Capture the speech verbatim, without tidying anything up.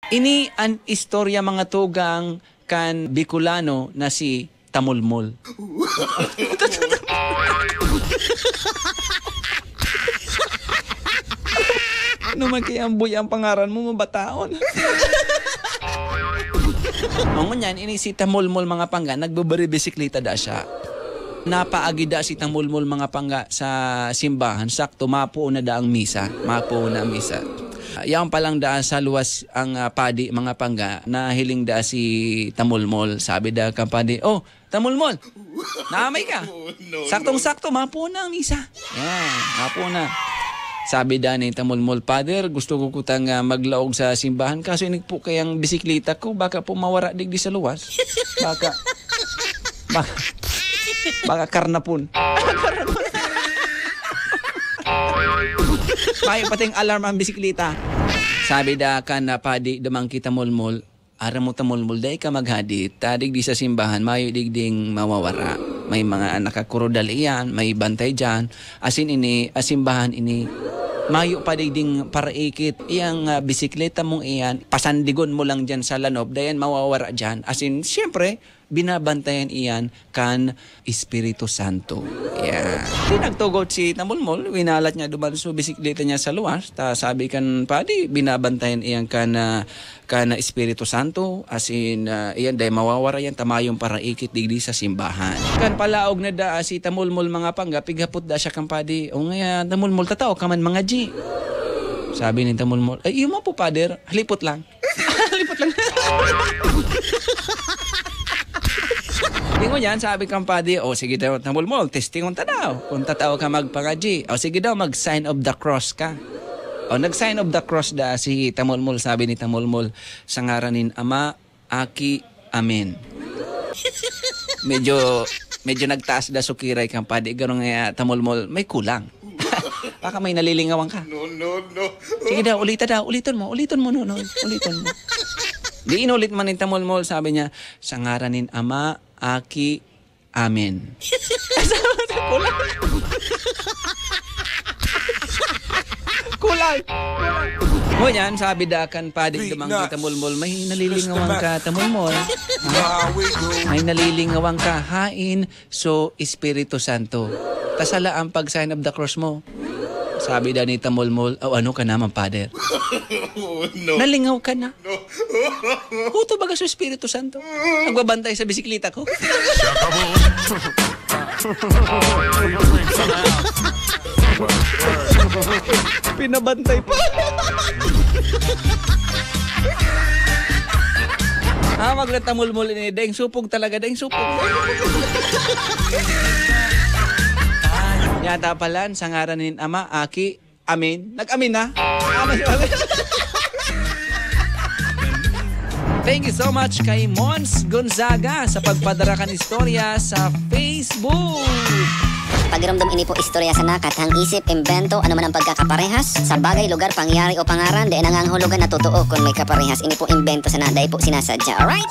Ini an istorya, mga tugang, kan Bicolano na si Tamulmol. Ano man kaya ang buya ang pangaran mo, mabataon? O ngunyan, ini si Tamulmol, mga pangga, nagbabari-bisikleta da siya. Napaagi da si Tamulmol, mga pangga, sa simbahan. Sakto, mapuon na da ang misa. Mapuon na ang misa. Yaon pa lang da sa luwas ang, ah, padi, mga pangga, nahiling da si Tamulmol. Sabi da kan padi, "Oh, Tamulmol, naamay ka? Saktong-sakto, mapuon na ang misa." Yan, mapuon na. Sabi da ni Tamulmol, "Pader, gusto ko kutang, ah, maglaog sa simbahan, kaso inigpo kayang bisikleta ko, baka po mawara digdi sa luwas." Baka, baka, baka karnapon. Mayo pating alarm ang bisikleta. Sabi da kan, ah, padi, dumang ki Tamulmol, "Aram mo, Tamulmol, dai ka maghadit. Ta digdi sa simbahan, mayo digding mawawara. May mga nakakurudal iyan, may bantay diyan. Asin ini, ah, simbahan ini. Mayo pa digding paraikit. Iyang, ah, bisikleta mong iyan, pasandigon mo lang diyan sa lanob, dayan mawawara diyan." Asin, siyempre, binabantayan iyan kan Espiritu Santo. Yeah. Di nagtugot si Tamulmol, winalat niya duman so bisikleta niya sa luwas. Ta sabi kan padi, binabantayan iyan kan, ah, kan Espiritu Santo, asin, ah, iyan, dai mawawara yan, ta mayong paraikit digdi sa simbahan. Kan palaog na daa si Tamulmol, mga pangga, pighapot da siya kan padi, "O ngaya, Tamulmol, tatao ka man mangadyi?" Sabi ni Tamulmol, "Ay, iyo man po, Pader, halipot lang." Lipot lang. Di ngunyan, sabi kan padi, "O, sige daw, Tamulmol, testingon ta daw kung tatao ka magpangadyi. O, sige daw, mag-sign of the cross ka." O, nag-sign of the cross da si Tamulmol, sabi ni Tamulmol, "Sa ngaran nin Ama, Aki, Amen." Medyo, medyo nagtaas da so kiray kan padi, garo nga, Tamulmol, may kulang. Baka may nalilingawan ka. No, no, no. Sige daw, ulita daw. Uliton mo, uliton mo, Nonoy. Uliton mo. Di inulit man ni Tamulmol, sabi niya, "Sa ngaran nin Ama, Aki, Amen." Kulang. Kulang. Kulang. Ngunyan, sabi da kan padi, dumang ki Tamulmol, "May nalilingawan ka, Tamulmol. Ha? May nalilingawan ka. Hain so Espiritu Santo. Ta sala ang pag-sign of the cross mo." Sabi da ni Tamulmol, "O, ano ka naman, Pader? Oh, no. Nalingaw ka na? No. Huto baga sa Espiritu Santo? Nagbabantay sa bisikleta ko?" Pinabantay pa. Ah, magre Tamulmol ini. Daing supog talaga, daing supog. Yata pala, sa ngaran nin Ama, Aki, Amen. Nag-amen na? Amen, amen. Thank you so much kay Mons Gonzaga sa pagpadara kan istorya sa Facebook. Pakiramdam, ini po istorya sana, kathang isip, imbento, ano man ang pagkakaparehas sa bagay, lugar, pangyayari o pangaran, dai nangangahulugan na totoo kun may kaparehas. Ini po imbento sana, dai po sinasadya. Alright?